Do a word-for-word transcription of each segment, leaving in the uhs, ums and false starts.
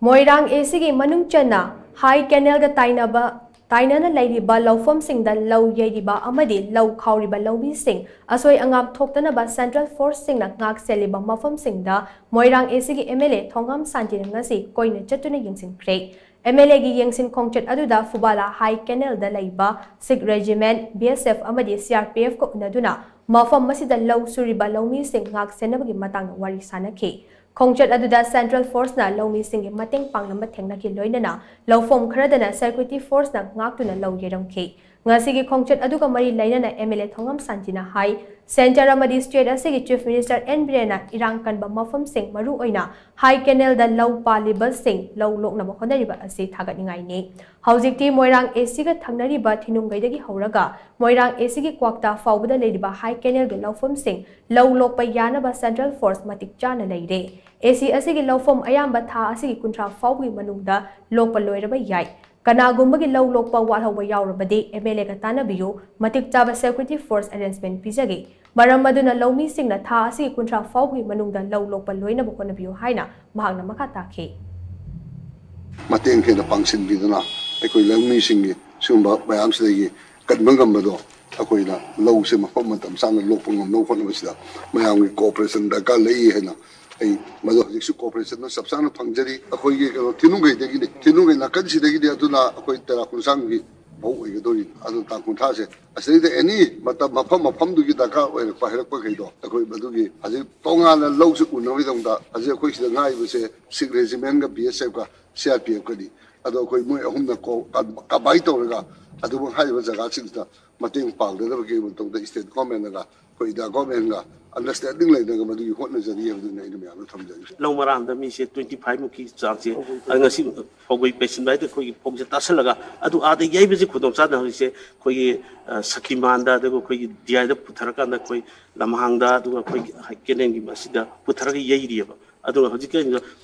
ꯃꯣꯏꯔꯥꯡ ꯑꯦꯁꯤꯒꯤ ꯃꯅꯨꯡ ꯆꯟꯅ ꯍꯥꯏ ꯀꯦꯅꯦꯜꯒ ꯇꯥꯏꯅꯕ ꯇꯥꯏꯅꯅ ꯂꯩꯔꯤꯕ ꯂꯧꯐꯝꯁꯤꯡꯗ ꯂꯧ ꯌꯩꯔꯤꯕ ꯑꯃꯗꯤ ꯂꯧ ꯈꯥꯎꯔꯤꯕ ꯂꯧꯃꯤꯁꯤꯡ ꯑꯁꯣꯏ ꯑꯉꯥꯝ ꯊꯣꯛꯇꯅꯕ ꯁꯦꯟꯇ꯭ꯔꯦꯜ ꯐꯣꯔꯁꯁꯤꯡꯅ ꯉꯥꯛ ꯁꯦꯜꯂꯤꯕ ꯃꯐꯝꯁꯤꯡꯗ ꯃꯣꯏꯔꯥꯡ ꯑꯦꯁꯤꯒꯤ ꯑꯦꯝ ꯑꯦꯜ ꯑꯦ ꯊꯣꯉꯥꯝ ꯁꯥꯟꯇꯤꯅ ꯉꯁꯤ ꯀꯣꯏꯅ ꯆꯠꯇꯨꯅ ꯌꯦꯡꯁꯤꯟꯈ꯭ꯔꯦ꯫ ꯑꯦꯝ ꯑꯦꯜ ꯑꯦꯒꯤ ꯌꯦꯡꯁꯤꯟ ꯈꯣꯡꯆꯠ ꯑꯗꯨꯗ ꯐꯨꯕꯥꯂꯥ ꯍꯥꯏ ꯀꯦꯅꯦꯜꯗ ꯂꯩꯕ ꯁꯤꯈ ꯔꯦꯖꯤꯃꯦꯟꯠ, ꯕꯤ ꯑꯦꯁ ꯑꯦꯐ ꯑꯃꯗꯤ ꯁꯤ ꯑꯥꯔ ꯄꯤ ꯑꯦꯐꯀ ꯎꯅꯗꯨꯅ ꯃꯐꯝ ꯑꯁꯤꯗ ꯂꯧ ꯁꯨꯔꯤꯕ ꯂꯧꯃꯤꯁꯤꯡ ꯉꯥꯛ ꯁꯦꯟꯅꯕꯒꯤ ꯃꯇꯥꯡꯗ ꯋꯥꯔꯤ ꯁꯥꯟꯅꯈꯤ꯫ ꯈꯣꯡꯆꯠ ꯑꯗꯨꯗ ꯁꯦꯟꯇ꯭ꯔꯦꯜ ꯐꯣꯔꯁꯅ ꯂꯧꯃꯤꯁꯤꯡꯒꯤ ꯃꯇꯦꯡ ꯄꯥꯡꯂꯝꯕ ꯊꯦꯡꯅꯈꯤ, ꯂꯣꯏꯅꯅ ꯂꯧꯐꯝ ꯈꯔꯗꯅ ꯁꯦꯀ꯭ꯌꯨꯔꯤꯇꯤ ꯐꯣꯔꯁꯅ ꯉꯥꯛꯇꯨꯅ ꯂꯧ ꯌꯩꯔꯝꯈꯤ꯫ ꯉꯁꯤꯒꯤ ꯈꯣꯡꯆꯠ ꯑꯗꯨꯒ ꯃꯔꯤ ꯂꯩꯅꯅ ꯑꯦꯝ ꯑꯦꯜ ꯑꯦ ꯊꯣꯉꯥꯝ ꯁꯥꯟꯇꯤꯅ ꯍꯥꯏ, ꯁꯦꯟꯇꯔ ꯑꯃꯗꯤ ꯁ꯭ꯇꯦꯠ ꯑꯁꯤꯒꯤ ꯆꯤꯐ ꯃꯤꯅꯤꯁꯇꯔ ꯑꯦꯟ ꯕꯤꯔꯦꯟꯅ ꯏꯔꯥꯡ ꯀꯟꯕ ꯃꯐꯝꯁꯤꯡ, ꯃꯔꯨꯑꯣꯏꯅ ꯍꯥꯏ ꯀꯦꯅꯦꯜꯗ ꯂꯧ ꯄꯥꯜꯂꯤꯕꯁꯤꯡ ꯂꯧ ꯂꯣꯛꯅꯕ ꯍꯣꯠꯅꯔꯤꯕ ꯑꯁꯤ ꯊꯥꯒꯠꯅꯤꯡꯉꯥꯏꯅꯤ꯫ ꯍꯧꯖꯤꯛꯇꯤ ꯃꯣꯏꯔꯥꯡ ꯑꯦꯁꯤꯒ ꯊꯪꯅꯔꯤꯕ ꯊꯤꯅꯨꯡꯒꯩꯗꯒꯤ ꯍꯧꯔꯒ ꯃꯣꯏꯔꯥꯡ ꯑꯦꯁꯤꯒꯤ ꯀ꯭ꯋꯥꯛꯇꯥ ꯐꯥꯎꯕꯗ ꯂꯩꯔꯤꯕ ꯍꯥꯏ ꯀꯦꯅꯦꯜꯒꯤ ꯂꯧꯐꯝꯁꯤꯡ ꯂꯧ ꯂꯣꯛꯄ ꯌꯥꯅꯕ ꯁꯦꯟꯇ꯭ꯔꯦꯜ ꯐꯣꯔꯁ ꯃꯇꯤꯛ ꯆꯥꯅ ꯂꯩꯔꯦ꯫ ꯑꯦꯁꯤ ꯑꯁꯤꯒꯤ ꯂꯧꯐꯝ ꯑꯌꯥꯝꯕ ꯊꯥ ꯑꯁꯤꯒꯤ ꯀꯨꯟꯊ꯭ꯔꯥ ꯐꯥꯎꯕꯒꯤ ꯃꯅꯨꯡꯗ ꯂꯣꯛꯄ ꯂꯣꯏꯔꯕ ꯌꯥꯏ꯫ ꯀꯅꯥꯒꯨꯝꯕꯒꯤ ꯂꯧ ꯂꯣꯛꯄ ꯋꯥꯠꯍꯧꯕ ꯌꯥꯎꯔꯕꯗꯤ ꯑꯦꯝ ꯑꯦꯜ ꯑꯦꯒ ꯇꯥꯟꯅꯕꯤꯌꯨ, ꯃꯇꯤꯛ ꯆꯥꯕ ꯁꯦꯀ꯭ꯌꯨꯔꯤꯇꯤ ꯐꯣꯔꯁ ꯑꯦꯔꯦꯟꯖꯃꯦꯟꯠ ꯄꯤꯖꯒꯦ꯫ ꯃꯔꯝ ꯑꯗꯨꯅ ꯂꯧꯃꯤꯁꯤꯡꯅ ꯊꯥ ꯑꯁꯤꯒꯤ ꯀꯨꯟꯊ꯭ꯔꯥ ꯐꯥꯎꯕꯒꯤ ꯃꯅꯨꯡꯗ ꯂꯧ ꯂꯣꯛꯄ ꯂꯣꯏꯅꯕ ꯍꯣꯠꯅꯕꯤꯌꯨ ꯍꯥꯏꯅ ꯃꯍꯥꯛꯅ ꯃꯈꯥ ꯇꯥꯈꯤ꯫ ꯃꯇꯦꯡ ꯍꯦꯟꯅ ꯄꯥꯡꯁꯤꯟꯕꯤꯗꯨꯅ ꯑꯩꯈꯣꯏ ꯂꯧꯃꯤꯁꯤꯡꯒꯤ ꯁꯤꯒꯨꯝꯕ ꯃꯌꯥꯝꯁꯤꯗꯒꯤ ꯀꯟꯕ ꯉꯝꯕꯗꯣ ꯑꯩꯈꯣꯏꯅ ꯂꯧꯁꯦ ꯃꯐꯝ ꯃꯇꯝ ꯆꯥꯅ ꯂꯣꯛꯄ ꯉꯝꯅꯕ ꯍꯣꯠꯅꯕꯁꯤꯗ ꯃꯌꯥꯝꯒꯤ ꯀꯣꯑꯣꯄꯔꯦꯁꯟ ꯗꯔꯀꯥꯔ ꯂꯩ ꯍꯥꯏꯅ ꯑꯩ ꯃꯗꯨ ꯍꯧꯖꯤꯛꯁꯨ ꯀꯣꯑꯣꯄꯔꯦꯁꯟꯗꯣ ꯆꯞ ꯆꯥꯅ ꯐꯪꯖꯔꯤ꯫ ꯑꯩꯈꯣꯏꯒꯤ ꯀꯩꯅꯣ ꯊꯤꯅꯨꯡꯒꯩꯗꯒꯤꯅꯤ, ꯊꯤꯅꯨꯡꯒꯩ ꯅꯥꯀꯟꯁꯤꯗꯒꯤꯗꯤ ꯑꯗꯨꯅ ꯑꯩꯈꯣꯏ ꯇꯦꯔꯥ ꯈꯣꯡꯁꯥꯡꯒꯤ ꯐꯧ ꯑꯣꯏꯒꯗꯧꯔꯤ꯫ ꯑꯗꯨ ꯇꯥꯡ ꯀꯨꯟꯊ꯭ꯔꯥꯁꯦ ꯑꯁꯤꯗꯩꯗ ꯑꯦꯅꯤ ꯃꯇꯝ ꯃꯐꯝ ꯃꯐꯝꯗꯨꯒꯤ ꯗꯔꯀꯥꯔ ꯑꯣꯏꯔꯛꯄ ꯍꯥꯏꯔꯛꯄꯈꯩꯗꯣ ꯑꯩꯈꯣꯏ ꯃꯗꯨꯒꯤ ꯍꯧꯖꯤꯛ ꯇꯣꯉꯥꯟꯅ ꯂꯧꯁꯤ ꯎꯅꯕꯒꯤꯗꯃꯛꯇ ꯍꯧꯖꯤꯛ ꯑꯩꯈꯣꯏ ꯁꯤꯗ ꯉꯥꯏꯔꯤꯕꯁꯦ ꯁꯤꯈ ꯔꯦꯖꯤꯃꯦꯟꯒ ꯕꯤ ꯑꯦꯁ ꯑꯦꯐꯀ ꯁꯤ ꯑꯥꯔ ꯄꯤ ꯑꯦꯐꯀꯅꯤ꯫ ꯑꯗꯣ ꯑꯩꯈꯣꯏ ꯃꯣꯏ ꯑꯍꯨꯝꯅ ꯀꯣ-, ꯀꯝ-, ꯀꯝꯕꯥꯏꯟ ꯇꯧꯔꯒ ꯑꯗꯨꯕꯨ ꯍꯥꯏꯔꯤꯕ ꯖꯒꯥꯁꯤꯡꯁꯤꯗ ꯃꯇꯦꯡ ꯄꯥꯡꯅꯅꯕꯒꯤ ꯃꯇꯧꯗ ꯏꯁꯇꯦꯠ ꯒꯣꯔꯃꯦꯟꯅꯒ ꯑꯩꯈꯣꯏ ꯏꯟꯗꯤꯌꯥ ꯒꯣꯔꯃꯦꯟꯒ ꯑꯟꯗꯔꯁꯇꯦꯟꯗꯤꯡ ꯂꯩꯅꯒ ꯃꯗꯨꯒꯤ ꯍꯣꯠꯅꯖꯔꯤ ꯍꯥꯏꯕꯗꯨꯅꯤ ꯑꯩꯅ ꯃꯌꯥꯝꯗ ꯊꯝꯖꯔꯤꯁꯦ꯫ ꯂꯧ ꯃꯔꯥ ꯑꯃꯗ ꯃꯤꯁꯦ twenty five ꯃꯨꯛꯀꯤ ꯆꯥꯡꯁꯦ ꯑꯗ ꯉꯁꯤ ꯐꯧꯕꯩ ꯄꯩꯁꯤꯟꯕ ꯍꯥꯏꯗꯤ ꯑꯩꯈꯣꯏꯒꯤ ꯐꯧꯁꯦ ꯇꯥꯁꯜꯂꯒ ꯑꯗꯨ ꯑꯥꯗ ꯌꯩꯕꯁꯦ ꯈꯨꯗꯣꯡ ꯆꯥꯗꯅ ꯍꯧꯖꯤꯛꯁꯦ ꯑꯩꯈꯣꯏꯒꯤ ꯁꯈꯤꯃꯥꯟꯗ ꯑꯗꯨꯒ ꯑꯩꯈꯣꯏꯒꯤ ꯗꯤ ꯑꯥꯏꯗ ꯄꯨꯊꯔꯀꯥꯟꯗ ꯑꯩꯈꯣꯏ ꯂꯝꯍꯥꯡꯗ ꯑꯗꯨꯒ ꯑꯩꯈꯣꯏꯒꯤ ꯀꯦꯅꯦꯜꯒꯤ ꯃꯁꯤꯗ ꯄꯨꯊꯔꯒ ꯌꯩꯔꯤꯑꯕ꯫ ꯑꯗꯨꯒ ꯍꯧꯖꯤꯛꯀꯤ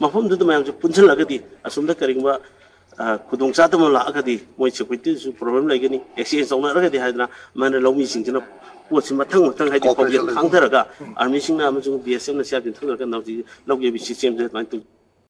ꯃꯐꯝꯗꯨꯗ ꯃꯌꯥꯝꯁꯦ ꯄꯨꯟꯁꯤꯜꯂꯒꯗꯤ ꯑꯁꯣꯝꯗ ꯀꯔꯤꯒꯨꯝꯕ ꯈꯨꯗꯣꯡ ꯆꯥꯗꯕ ꯂꯥꯛꯑꯒꯗꯤ ꯃꯣꯏ ꯁꯦꯀ꯭ꯌꯨꯔꯤꯇꯤꯗꯁꯨ ꯄ꯭ꯔꯣꯕ꯭ꯂꯦꯝ ꯂꯩꯒꯅꯤ, ꯑꯦꯛꯁꯆꯦꯟꯖ ꯇꯧꯅꯔꯒꯗꯤ ꯍꯥꯏꯗꯅ ꯃꯥꯅ ꯂꯧꯃꯤꯁꯤꯡꯁꯤꯅ ꯄꯣꯠꯁꯤ ꯃꯊꯪ ꯃꯊꯪ ꯍꯥꯏꯗꯤ ꯐꯧꯁꯦ ꯊꯥꯡꯊꯔꯒ ꯑꯥꯔꯃꯤꯁꯤꯡꯅ ꯑꯃꯁꯨꯡ ꯕꯤ ꯑꯦꯁ ꯑꯦꯐꯅ ꯁꯤ ꯊꯥꯡꯊꯔꯒ ꯍꯧꯖꯤꯛ ꯂꯧ ꯌꯩꯕ ꯁꯤꯁꯇꯦꯝꯁꯦ ꯑꯗꯨꯃꯥꯏꯅ ꯇꯧ꯫